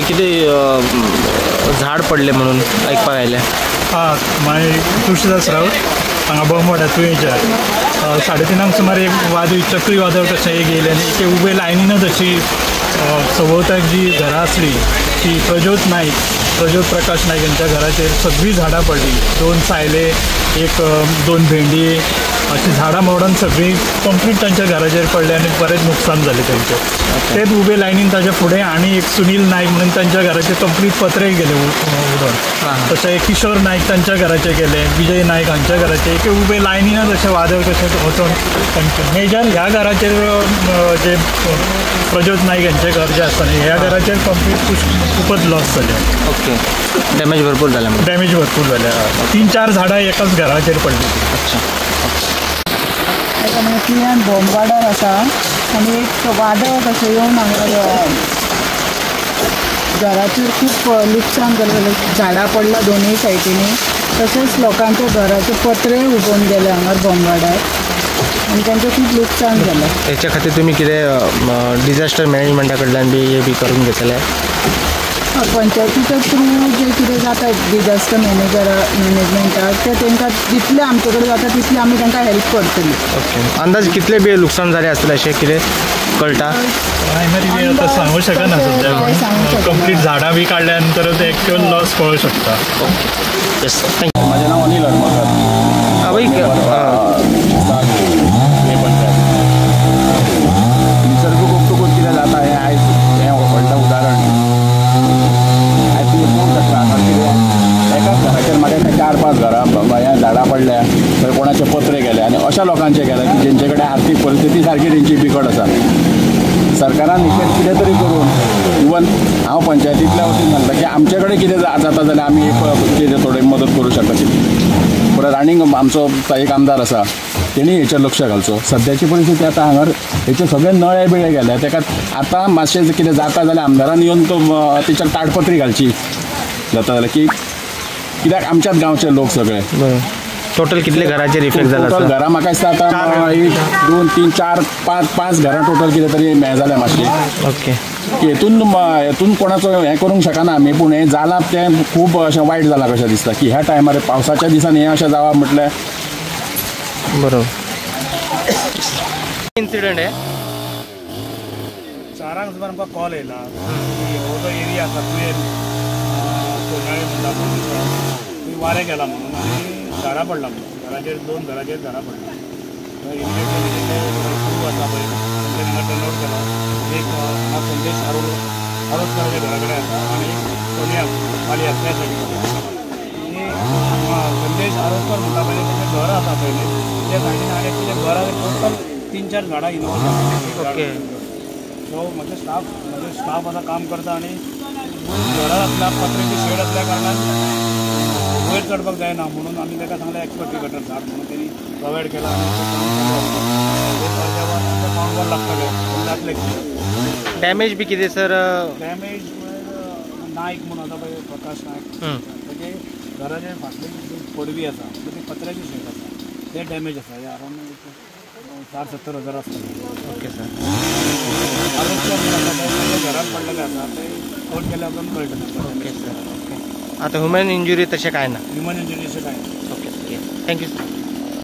कितें झाड पडले म्हणून आयकपाक आयलें. हां, मागीर तुळशीदास राऊत हांगा बोमवाड्या तुयेंच्या 3:30 सुमार एक वादळ चक्री वादळ कशें एक येयलें आनी एके उबे लायनीनच अशी सभोवताक जी घरां आसली ती प्रज्योत नायक, प्रज्योत प्रकाश नायक यांच्या घराचेर सगळीं झाडां पडली. 2 सायले, एक 2 भेंडी अशी झाडां मोडून सगळीं कंप्लीट तांच्या घराचेर पडली आनी बरेंच नुकसान जालें तांचें. तेच उबे लायनीन ताच्या फुडें आनी एक सुनील नायक म्हणून तांच्या घराचेर कंप्लीट पत्रे गेले उडोन. तशें किशोर नायक तांच्या घराचे गेले, विजय नायक हांच्या घराचे एके उबे लायनीनच अशें वादळ कशें वचोन तांचे मेजर ह्या घराचेर जे प्रज्योत नायक यांचे घर जे आसता न्ही ह्या घराचेर कंप्लीट खूपच लॉस जालें. ओके, डॅमेज भरपूर जालें. डॅमेज भरपूर जालें. 3-4 झाडां एकाच घराचेर पडली. अच्छा. तुयें बोमवाडार आसा आनी एक वादळ कशें येवन हांगा घराचेर खूब लुकसाण जालें. झाडां पडलां दोनूय सायडींनी, तशेंच लोकांच्या घराचे पत्रे उबोवन गेले हांगा बोमवाडार आनी तांचें खूब लुकसाण जालें. हेच्या खातीर तुमी कितें डिझास्टर मॅनेजमेंटा कडल्यान बी हे बी करून घेतले? पंचायतीच्या थ्रू जे कितें जाता डिजास्टर मॅनेजमेंटाक ते तांकां जितलें आमचे कडेन जाता तितलें आमी तांकां हेल्प करतली. ओके, अंदाज कितले बी लुकसाण जालें आसतलें अशें कितें कळटा? प्रायमरी आतां सांगू शकना सद्या, कंप्लीट झाडां बी काडल्या नंतर एक्चुअल लॉस कळूं शकता. Okay, yes, thank you. म्हजें नांव अनिल हरमलकर. निसर्ग खूब कितें जाता हें आयज हें व्हडलें उदाहरण. आयज तुमी पळोवंक शकता हांगा कितें एकाच घराचेर म्हाका 4-5 घरां ह्या झाडां पडल्या, थंय कोणाचे पत्रे गेले आनी अशा लोकांचे गेले की जेंचे कडेन आर्थीक परिस्थिती सारकी तेंची बिकट आसा. सरकारान हेचेर कितें तरी करून इवन हांव पंचायतींतल्या वतीन सांगता की आमचे कडेन कितें जाता जाल्यार आमी कितें थोडें मदत करूं शकता. परत आनीक आमचो एक आमदार आसा तेणी हेचेर लक्ष घालचो. सद्याची परिस्थिती आतां हांगार हेचे सगळे नळे बिळे गेले, तेका आतां मातशें कितें जाता जाल्यार आमदारान येवन तो तेचेर ताडपत्री घालची जाता जाल्यार की कित्याक आमच्याच गांवचे लोक सगळे. टोटल कितले घराचेर इफेक्ट जाला? टोटल घरां म्हाका दिसता आतां 1, 2, 3, 4, 5 घरां टोटल कितें तरी हें जालें मातशें. ओके, हेतून हेतून कोणाचो हें करूंक शकना आमी, पूण हें जालां तें खूब अशें वायट जालां कशें दिसता की ह्या टायमार पावसाच्या दिसांनी हें अशें जावप म्हटल्यार बरोबर. इन्सिडंट आहे 4 सुमार आमकां कॉल येयला की हो जो एरिया आसा तुयें सोनाळी म्हणटा थंय वारें गेलां म्हणून आनी झाडां पडलां म्हणून घराचेर 2 घराचेर झाडां पडलीं. इमिडिएटली क्रू आसा पळय तांच्यानी हांगा टर्न केलो. एक हांगा संदेश आरोजकराच्या घरा कडेन आसा आनी एक सोनिया माली त्या सायडीक आसा. आनी संदेश आरोजकर म्हणटा पळय तेचें घर आसा पयलें त्या सायडीन आनी तेजें घरा टोटल 3-4 झाडां इनवॉल्व आसा. ओके, सो म्हजे स्टाफ आतां काम करता आनी घरां आसल्या पत्र्याची शेड आसल्या कारणान वयर चडपाक जायना म्हणून आमी ताका सांगलें एक्सपर्ट गटर झाड म्हणून तेणी प्रोवायड केला आनी तें काम चालू आसा. आमचें पावण लागतलें जातलें. डॅमेज बी कितें सर? डॅमेज नायक म्हणून आसा पळय प्रकाश नायक, तेजे घराचे फाटली पडवी आसा ती पत्र्याची शेड आसा तें डॅमेज आसा. हें अरावंड 60-70 हजार आसतलें. Okay sir. आरोग्य घरात पडलेलें आसा तें कोण केल्या उपरांत कळटलें. Okay sir. Okay, आतां ह्युमन इंजुरी तशें कांय ना? ह्युमन इंजुरी अशें कांय ना. Okay, okay, thank you sir.